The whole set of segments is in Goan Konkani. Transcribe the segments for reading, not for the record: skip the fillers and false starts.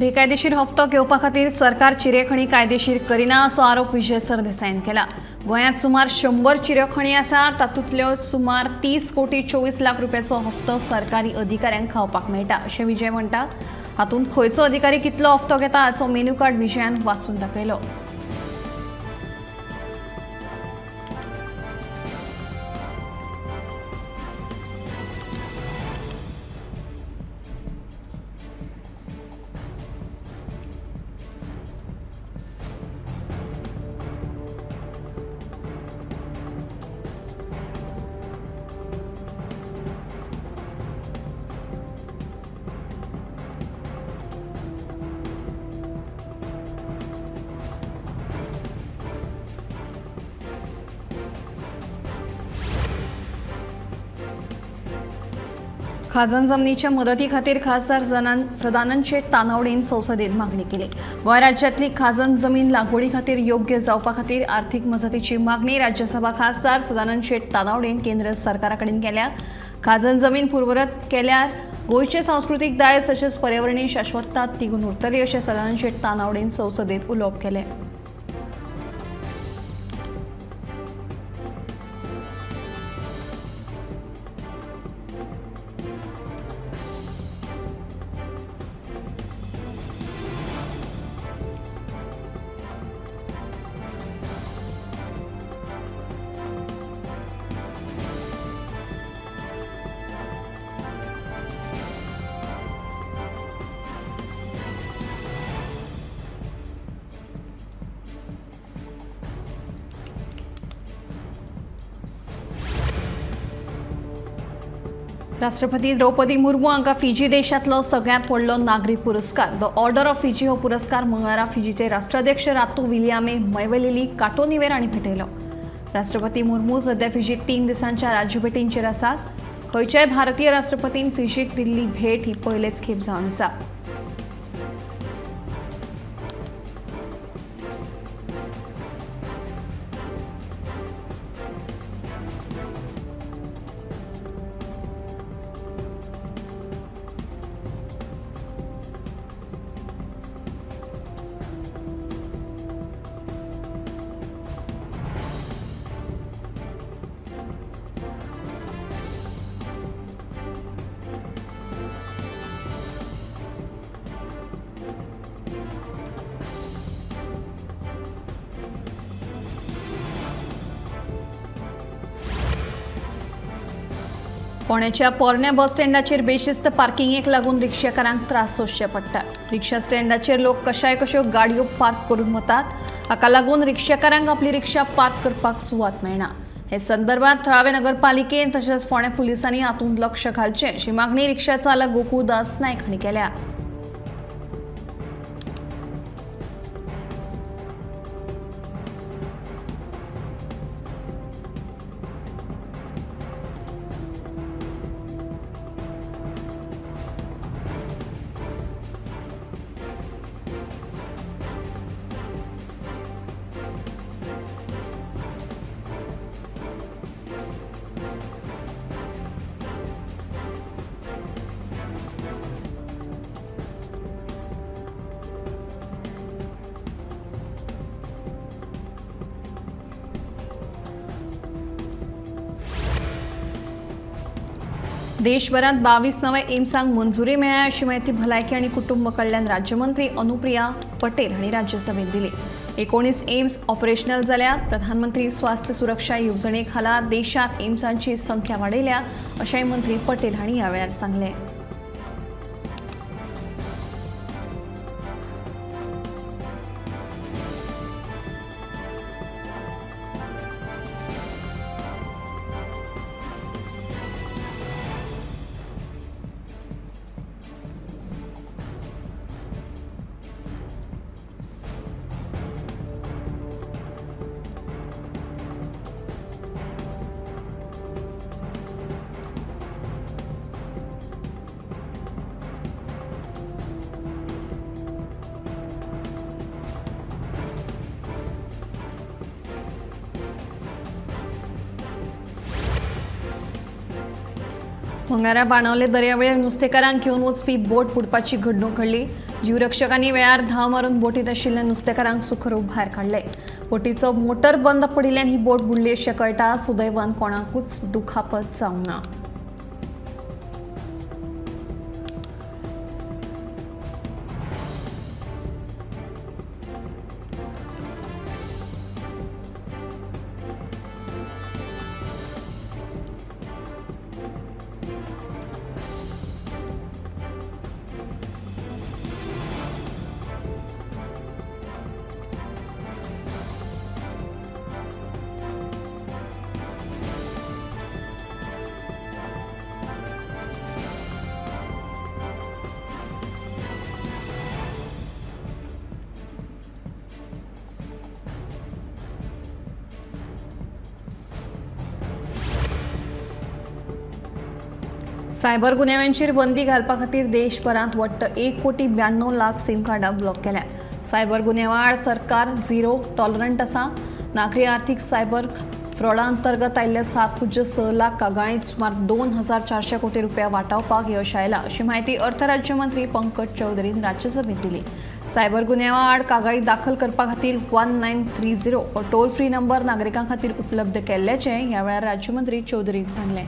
बेकायदेशीर हप्तो घेवपा खातीर सरकार चिरेखणी कायदेशीर करिना असो आरोप विजय सरदेसायान केला। गोंयांत सुमार 100 चिरेखणी आसा, तातूंतल्यो सुमार 30 कोटी 24 लाख रुपयाचो हप्तो सरकारी अधिकाऱ्यांक खावपाक मेळटा अशें विजय म्हणटा। हातूंत खंयचो अधिकारी कितलो हप्तो घेता हाचो मेन्यू कार्ड विजयान वाचून दाखयलो। खाजन जमनीच्या मदती खातीर खासदार सदानंद शेट तानावडेन संसदेत मागणी केली। गोंय राज्यांतली खाजन जमीन लागवडी खातीर योग्य जावपा खातीर आर्थिक मजतीची मागणी राज्यसभा खासदार सदानंद शेट तानावडेन केंद्र सरकारा कडेन केल्या। खाजन जमीन पुर्वरत केल्यार गोंयचें सांस्कृतीक दायज तशेंच पर्यावरणीय शाश्वतता तिगून उरतली अशें सदानंद शेट तानावडेन संसदेत उलोवप केलें। राष्ट्रपती द्रौपदी मुर्मू हांकां फिजी देशांतलो सगळ्यांत व्हडलो नागरी पुरस्कार the order of Fiji हो पुरस्कार मंगळारा फिजीचे राष्ट्राध्यक्ष रातू विलियामे मैवेलेली काटोनिवेर हांणी भेटयलो। राष्ट्रपती मुर्मू सध्या फिजीत 3 दिसांच्या राज्यभेटींचेर आसात। खंयच्याय भारतीय राष्ट्रपतीन फिजीक दिल्ली भेट ही पयलेच खेप जावन आसा। फोंडेच्या पोरण्या बस स्टँडाचेर बेशिस्त पार्किंगेक लागून रिक्षाकारांक त्रास सोंसचे पडटात। रिक्षा स्टँडाचेर लोक कशाय कश्यो गाडयो पार्क करून वतात। हाका लागून रिक्षाकारांक आपली रिक्षा पार्क करपाक सुवात मेळना। हे संदर्भात थळावे नगरपालिकेन तशेंच फोंडें पुलिसांनी हातूंत लक्ष घालचें अशी मागणी रिक्षा चालक गोकुळदास नायक हांणी केल्या। देशभरात 22 नवे एम्सांक मंजुरी मेळ्ळ्या अशी माहिती भलायकी आनी कुटुंब कल्याण राज्यमंत्री अनुप्रिया पटेल हांणी राज्यसभेत दिली। 19 एम्स ऑपरेशनल जाल्यात। प्रधानमंत्री स्वास्थ्य सुरक्षा येवजणे खाला देशात एम्सांची संख्या वाडयल्या अशेंय मंत्री पटेल हांणी ह्या वेळार सांगलें। मंगळारा बाणावले दर्यावेळेर नुस्तेकारांक घेवन वचपी बोट बुडपाची घडणूक घडली। जीवरक्षकांनी वेळार धांव मारून बोटीत आशिल्ल्या नुस्तेकारांक सुखरूप भायर काडले। बोटीचो मोटर बंद पडिल्ल्यान ही बोट बुडली अशें कळटा। सुदैवान कोणाकूच दुखापत जावंक ना। सायबर गुन्यांवांचेर बंदी घालपा खातीर देशभरांत वट्ट 1,92,00,000 सिम कार्डां ब्लॉक केल्या। सायबर गुन्यांवा आड सरकार झिरो टॉलरंट आसा। नागरी आर्थिक सायबर फ्रॉडा अंतर्गत आयिल्ल्या 7.6 लाख कागाळींत सुमार 2,400 कोटी रुपया वाटावपाक यश आयलां अशी म्हायती अर्थ राज्यमंत्री पंकज चौधरीन राज्यसभेत दिली। सायबर गुन्यांवा आड कागाळी दाखल करपा खातीर 1930 हो टोल फ्री नंबर नागरिकां खातीर उपलब्ध केल्ल्याचें ह्या वेळार राज्यमंत्री चौधरीन सांगलें।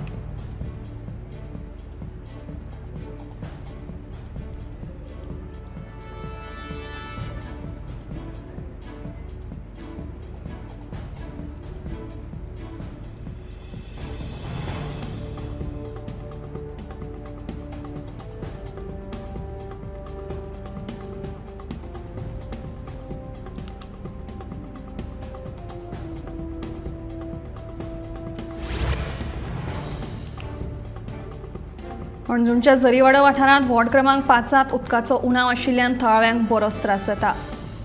पणजूणच्या जरीवाडो वाठारांत वॉर्ड क्रमांक 5 उदकाचो उणाव आशिल्ल्यान थळाव्यांक बरोच त्रास जाता।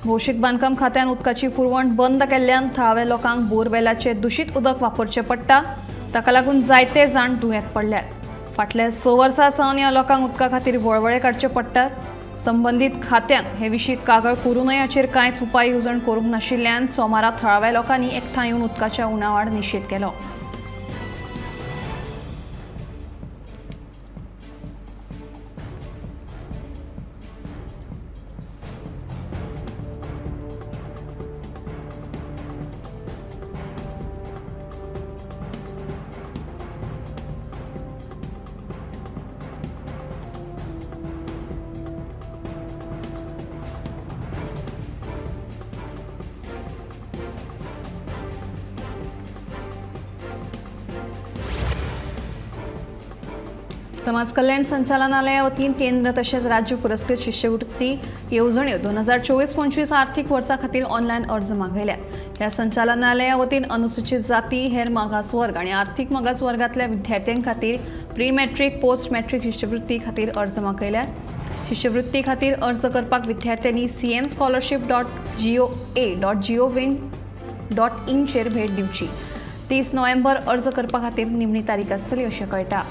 भौशीक बांदकाम खात्यान उदकाची पुरवण बंद केल्ल्यान थळाव्या लोकांक बोरवेलाचे दूषित उदक वापरचें पडटा। ताका लागून जायते जाण दुयेंत पडल्यात। फाटल्या 6 वर्सां सावन ह्या लोकांक उदका खातीर वळवळे काडचे पडटात। संबंदीत खात्यांक हे विशीं कागळ करूनय हाचेर कांयच उपाय येवजण करूंक नाशिल्ल्यान सोमारा थळाव्या लोकांनी एकठांय येवन उदकाच्या उणावाआड निशेध केलो। समाज कल्याण संचालनालया वतीन केंद्र तशेंच राज्य पुरस्कृत शिश्यवृत्ती येवजण्यो 2024-25 आर्थिक वर्सा खातीर ऑनलायन अर्ज मागयल्या। ह्या संचालनालया वतीन अनुसूचित जाती, हेर मागास वर्ग आनी आर्थिक मागास वर्गांतल्या विद्यार्थ्यां खातीर प्री मॅट्रीक, पोस्ट मॅट्रीक शिश्यवृत्ती खातीर अर्ज मागयल्यात। शिश्यवृत्ती खातीर अर्ज करपाक विद्यार्थ्यांनी cmscholarship.goa.gov.in चेर भेट दिवची। 30 नोव्हेंबर अर्ज करपा खातीर निमणी तारीख आसतली अशें कळटा।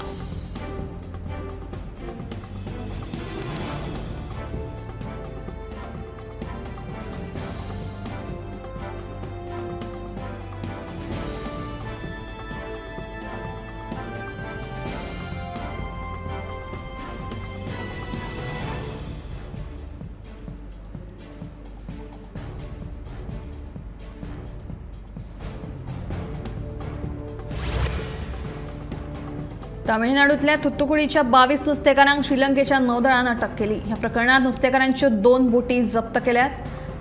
तामिळनाडूतल्या थुत्तुकुडीच्या 22 नुस्तेकारांक श्रीलंकेच्या नौदळान अटक केली। ह्या प्रकरणात नुस्तेकारांच्यो 2 बोटी जप्त केल्यात।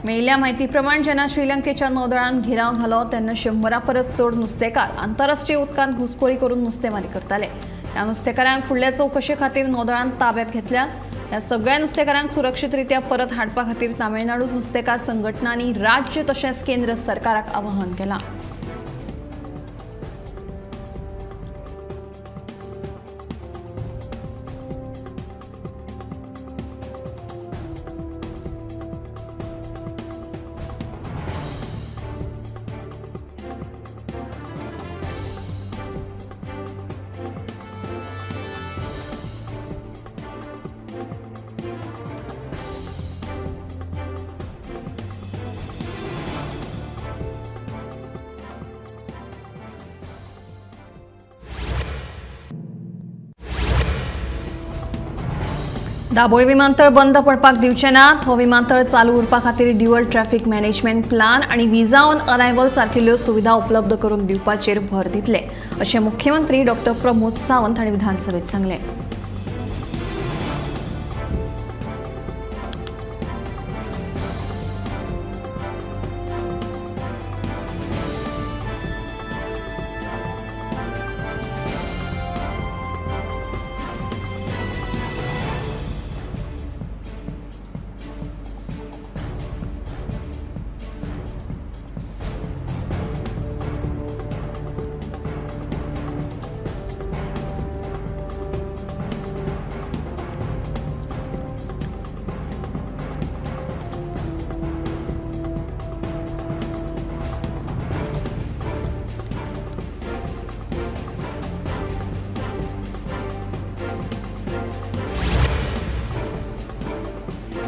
मेळिल्ल्या म्हायती प्रमाण जेन्ना श्रीलंकेच्या नौदळान घेराव घालो तेन्ना 100 परस चड नुस्तेकार आंतरराष्ट्रीय उदकांत घुसखोरी करून नुस्तेमारी करताले। ह्या नुस्तेकारांक फुडल्या चवकशे खातीर नौदळान ताब्यात घेतल्या। ह्या सगळ्या नुस्तेकारांक सुरक्षितरित्या परत हाडपा खातीर तामिळनाडू नुस्तेकार संघटनांनी राज्य तशेंच केंद्र सरकाराक आवाहन केलां। दाबोळी विमानतळ बंद पडपाक दिवचे नात। हो विमानतळ चालू उरपा खातीर ड्युअल ट्रॅफिक मॅनेजमेंट प्लान आनी व्हिसा ऑन अरायव्हल सारकिल्ल्यो सुविधा उपलब्ध करून दिवपाचेर भर दितले अशें मुख्यमंत्री डॉ प्रमोद सावंत हांणी विधानसभेत सांगलें।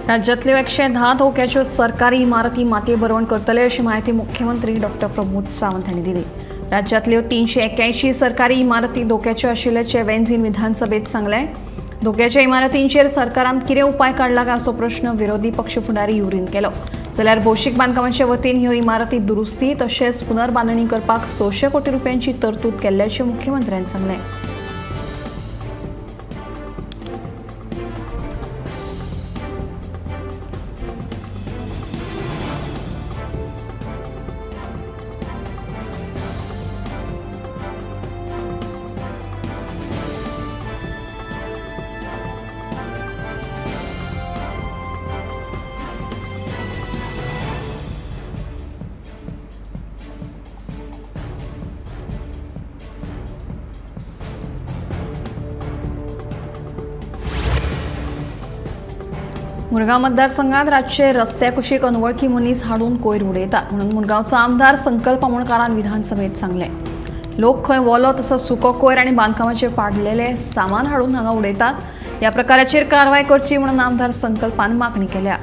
राज्यातल्यो 110 धोक्याच्यो सरकारी इमारती मातये भरवण करतले अशी म्हायती मुख्यमंत्री डॉ प्रमोद सावंत हांणी दिली। राज्यातल्यो 381 सरकारी इमारती धोक्याच्यो आशिल्ल्याचें वेंझीन विधानसभेत सांगलें। धोक्याच्या इमारतींचेर सरकारान कितें उपाय काडला काय असो प्रश्न विरोधी पक्ष फुडारी युरीन केलो। जाल्यार भौशीक बांदकामाचे वतीन ह्यो इमारती दुरुस्ती तशेंच पुनर्बांदणी करपाक 600 कोटी रुपयांची तरतूद केल्ल्याचें मुख्यमंत्र्यान सांगलें। मुरगांव मतदारसंघात रातचे रस्त्या कुशीक अनवळखी मनीस हाडून कोयर उडयतात म्हणून मुरगांवचो आमदार संकल्प आमोणकारान विधानसभेत सांगलें। लोक खंय वोलो तसो सुको कोयर आनी बांदकामाचेर पाडलेले सामान हाडून हांगा उडयतात। ह्या प्रकाराचेर कारवाय करची म्हणून आमदार संकल्पान मागणी केल्या।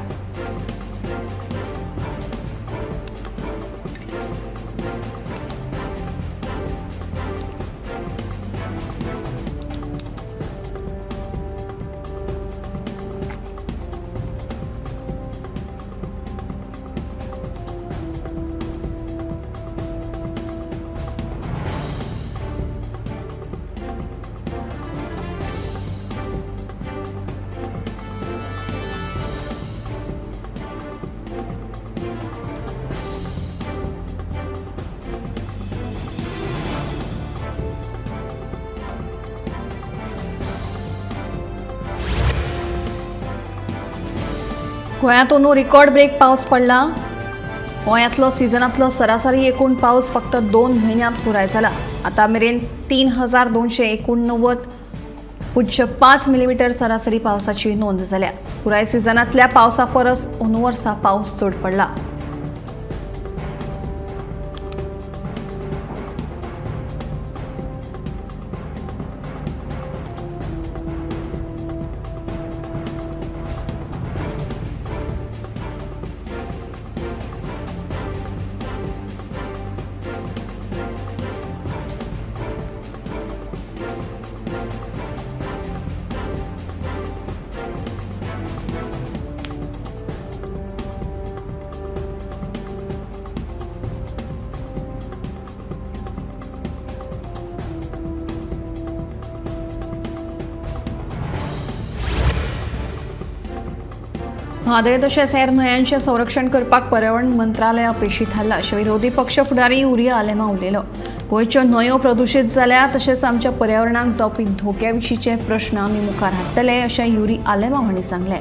गोंयांत अंदू रिकॉर्ड ब्रेक पावस पडला। गोंयांतलो सिजनांतलो सरासरी एकूण पावस फक्त 2 म्हयन्यांत पुराय जाला। आतां मेरेन 3289.5 मिलीमीटर सरासरी पावसाची नोंद जाल्या। पुराय सिजनांतल्या पावसा परस अंदू वर्सा पावस चड पडला। म्हादय तशेंच हेर न्हंयांचें संरक्षण करपाक पर्यावरण मंत्रालय अपेशी थारला अशें विरोधी पक्ष फुडारी युरी आलेमांव उलयलो। गोंयच्यो न्हंयो प्रदुशीत जाल्या तशेंच आमच्या पर्यावरणाक जावपी धोक्या विशींचे प्रश्न आमी मुखार हाडटले अशें युरी आलेमांव हांणी सांगलें।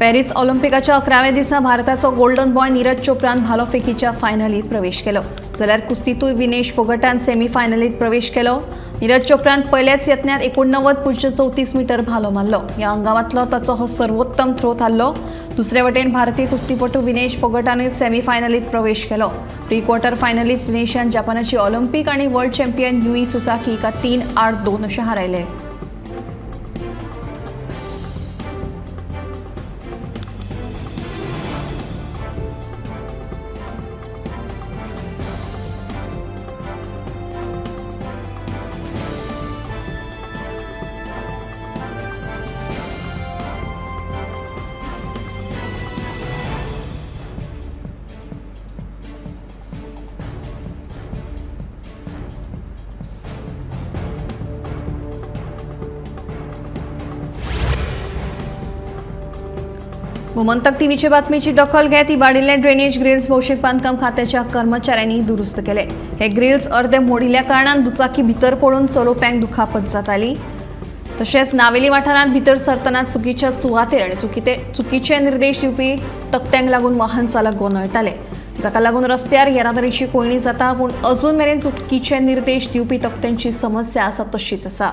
पॅरिस ऑलिम्पिकाच्या 11व्या दिसा भारताचो गोल्डन बॉय नीरज चोप्रान भालोफेकीच्या फायनलीत प्रवेश केलो. जाल्यार कुस्तीतूय विनेश फोगटान सेमीफायनलीत प्रवेश केलो. नीरज चोप्रान पयल्याच यत्नात 89.34 मीटर भालो मारलो. ह्या हंगामांतलो ताचो हो सर्वोत्तम थ्रो थारलो. दुसरे वटेन भारतीय कुस्तीपटू विनेश फोगटानूय सेमीफायनलीत प्रवेश केलो. प्री क्वॉर्टर फायनलीत विनेशान जपानाची ऑलिम्पिक आनी वर्ल्ड चॅम्पियन युई सुसाकी हिका 3-8-2 अशें हारयलें. गोमंतक टीव्हीचे बातमीची दखल घेत इबाडिल्ले ड्रेनेज ग्रिल्स भौशीक बांदकाम खात्याच्या कर्मचाऱ्यांनी दुरुस्त केले. हे ग्रिल्स अर्दे मोडिल्ल्या कारणान दुचाकी भितर पडून चलोवप्यांक दुखापत जाताली. तशेंच नावेली वाठारांत भितर सरतना चुकीच्या सुवातेर आनी चुकीचे निर्देश दिवपी तकट्यांक लागून वाहन चालक गोंदळटाले, जाका लागून रस्त्यार येरादारीची कोंयडी जाता. पूण अजून मेरेन चुकीचे निर्देश दिवपी तकट्यांची समस्या आसा तशीच आसा.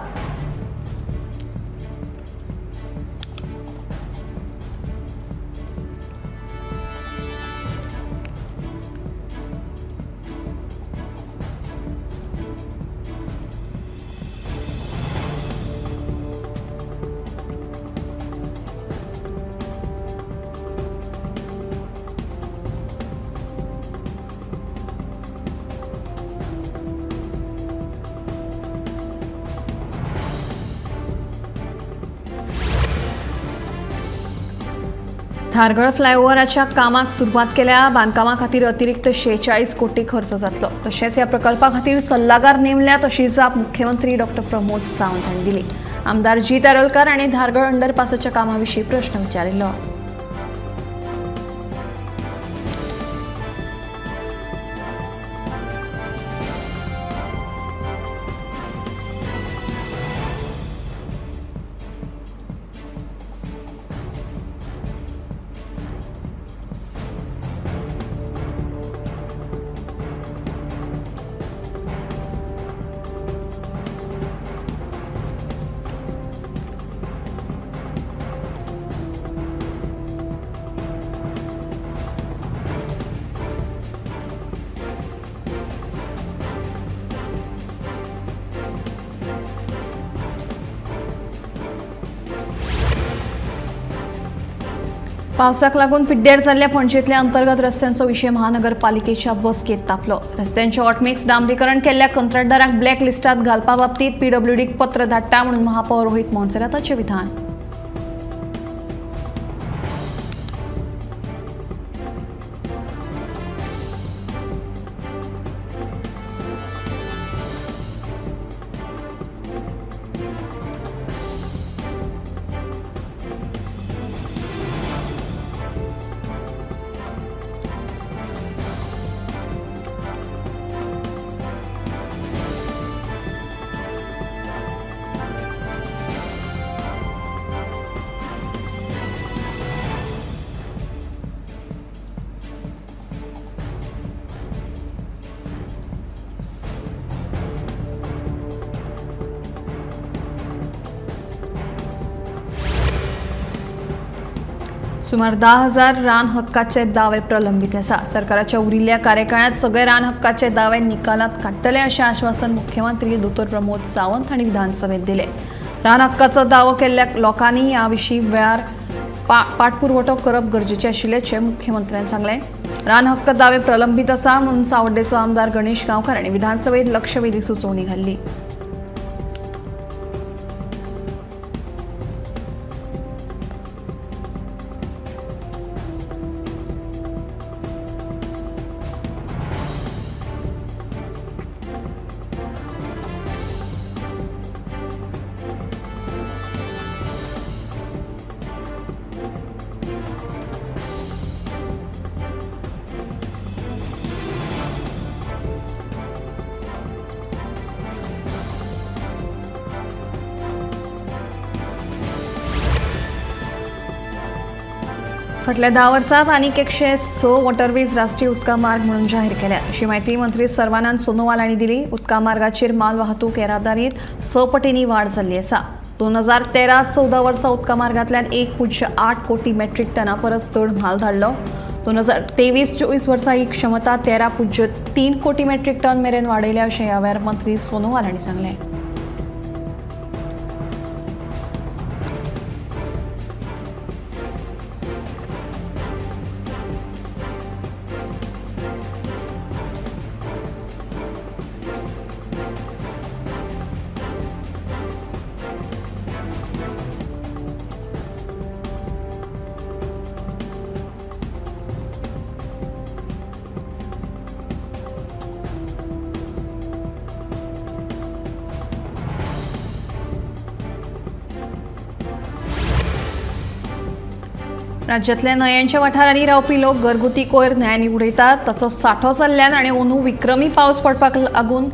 धारगळ फ्लायओव्हराच्या कामाक सुरवात केल्या. बांदकामा खातीर अतिरिक्त 46 कोटी खर्च जातलो. तशेंच ह्या प्रकल्पा खातीर सल्लागार नेमल्यात अशी जाप मुख्यमंत्री डॉ प्रमोद सावंत हांणी दिली. आमदार जीत आरोलकर हांणी धारगळ अंडरपासाच्या कामा विशीं प्रश्न विचारिल्लो. पावसाक लागून पिड्ड्यार जाल्ल्या पणजेंतल्या अंतर्गत रस्त्यांचो विशय महानगरपालिकेच्या बसकेंत तापलो. रस्त्यांचे हॉटमिक्स डांबरीकरण केल्ल्या कंत्राटदारांक ब्लॅक लिस्टात घालपा बाबतींत पीडब्ल्यूडीक पत्र धाडटा म्हणून महापौर रोहित मोन्सेराताचें विधान. सुमार 10,000 रान हक्काचे दावे प्रलंबित आसा. सरकाराच्या उरिल्ल्या कार्यकाळांत सगळे रान हक्काचे दावे निकालात काडटले अशें आश्वासन मुख्यमंत्री दोतोर प्रमोद सावंत हांणी विधानसभेत दिलें. रान हक्काचो दावो केल्ल्या लोकांनी ह्या विशीं वेळार पाठपुरवठो करप गरजेचें आशिल्ल्याचें मुख्यमंत्र्यान सांगलें. रान हक्क दावे प्रलंबित आसा म्हणून सावड्डेचो आमदार गणेश गांवकार हांणी विधानसभेत लक्षवेधी सुचोवणी घाल्ली. फाटल्या 10 वर्सांत आनीक 106 वॉटरवेज राष्ट्रीय उदका मार्ग म्हणून जाहीर केल्या अशी म्हायती मंत्री सर्वानंद सोनोवाल हांणी दिली. उदका मार्गाचेर माल वाहतूक येरादारींत 6 पटींनी वाड जाल्ली आसा. 2013-14 वर्सा उदका मार्गांतल्यान 1.8 कोटी मेट्रीक टना परस चड म्हाल धाडलो. 2023-24 वर्सा ही क्षमता 13.3 कोटी मेट्रीक टन मेरेन वाडयल्या अशें ह्या वेळार मंत्री सोनोवाल हांणी सांगलें. राज्यातल्या न्हंयांच्या वाठारांनी रावपी लोक घरगुती कोयर न्हंयांनी उडयतात. ताचो सांठो जाल्ल्यान आनी अंदू विक्रमी पावस पडपाक लागून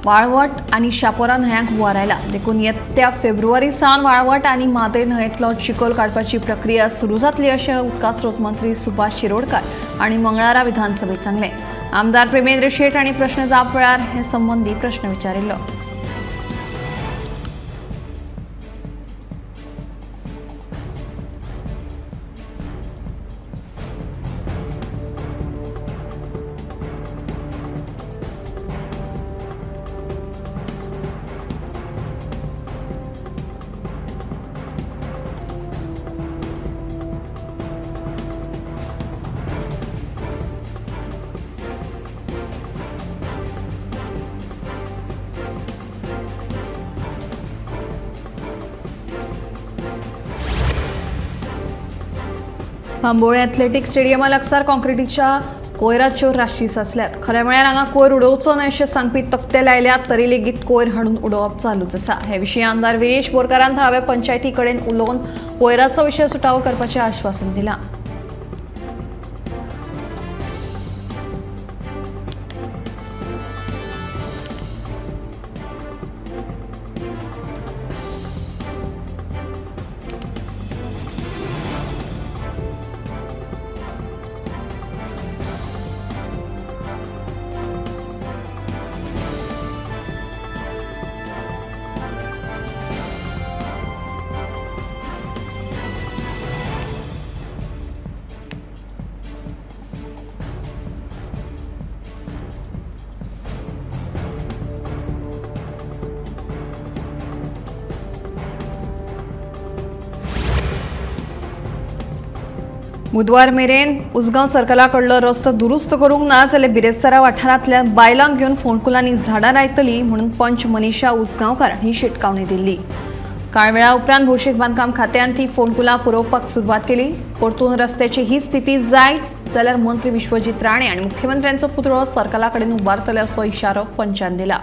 वाळवट आनी शापोरा न्हंयांक हुंवार आयला. देखून येत्या फेब्रुवारी सावन वाळवट आनी म्हादय न्हंयेंतलो चिखोल काडपाची प्रक्रिया सुरू जातली अशें उदका स्रोत मंत्री सुभाष शिरोडकार आनी मंगळारा विधानसभेत सांगलें. आमदार प्रेमेंद्र शेट हांणी प्रश्न जाप वेळार हे संबंदी प्रश्न विचारिल्लो. बांबोळे एथलेटीक स्टेडियमा लागसार कॉन्क्रिटीच्या कोयराच्यो राशी साचल्यात. खरें म्हळ्यार हांगा कोयर उडोवचो न्हय अशें सांगपी तकटे लायल्यात तरी लेगीत कोयर हाडून उडोवप चालूच आसा. हे विशीं आमदार विरेश बोरकारान थळाव्या पंचायती कडेन उलोवन कोयराचो विशय सुटावो करपाचें आश्वासन दिलां. बुधवार मेरेन उसगांव सर्कला कडलो रस्तो दुरुस्त करूंक ना जाल्यार बिरेस्तारा वाठारांतल्या बायलांक घेवन फोंडकुलांनी झाडां लायतली म्हणून पंच मनीषा उसगांवकार ही शिटकावणी दिल्ली. कांय वेळा उपरांत भौशीक बांदकाम खात्यान ती फोंडकुलां पुरोवपाक सुरवात केली. परतून रस्त्याची ही स्थिती जायत जाल्यार मंत्री विश्वजीत राणे आनी मुख्यमंत्र्यांचो पुतळो सर्कला कडेन उबारतले असो इशारो पंचान दिला.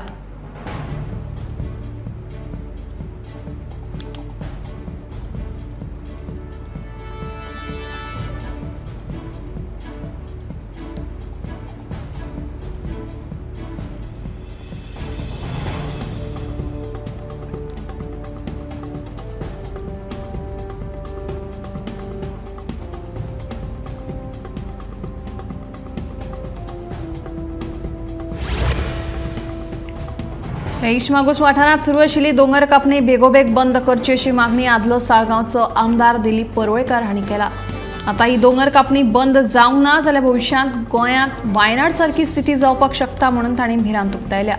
रेईश मागूस वाठारांत सुरू आशिल्ली दोंगर कापणी बेगोबेग बंद करची अशी मागणी आदलो साळगांवचो आमदार दिलीप परुळेकर हांणी केला. आतां ही दोंगर कापणी बंद जावंक ना जाल्यार भविश्यांत गोंयांत वायनाड सारकी स्थिती जावपाक शकता म्हणून तांणी भिरांत उक्तायल्या.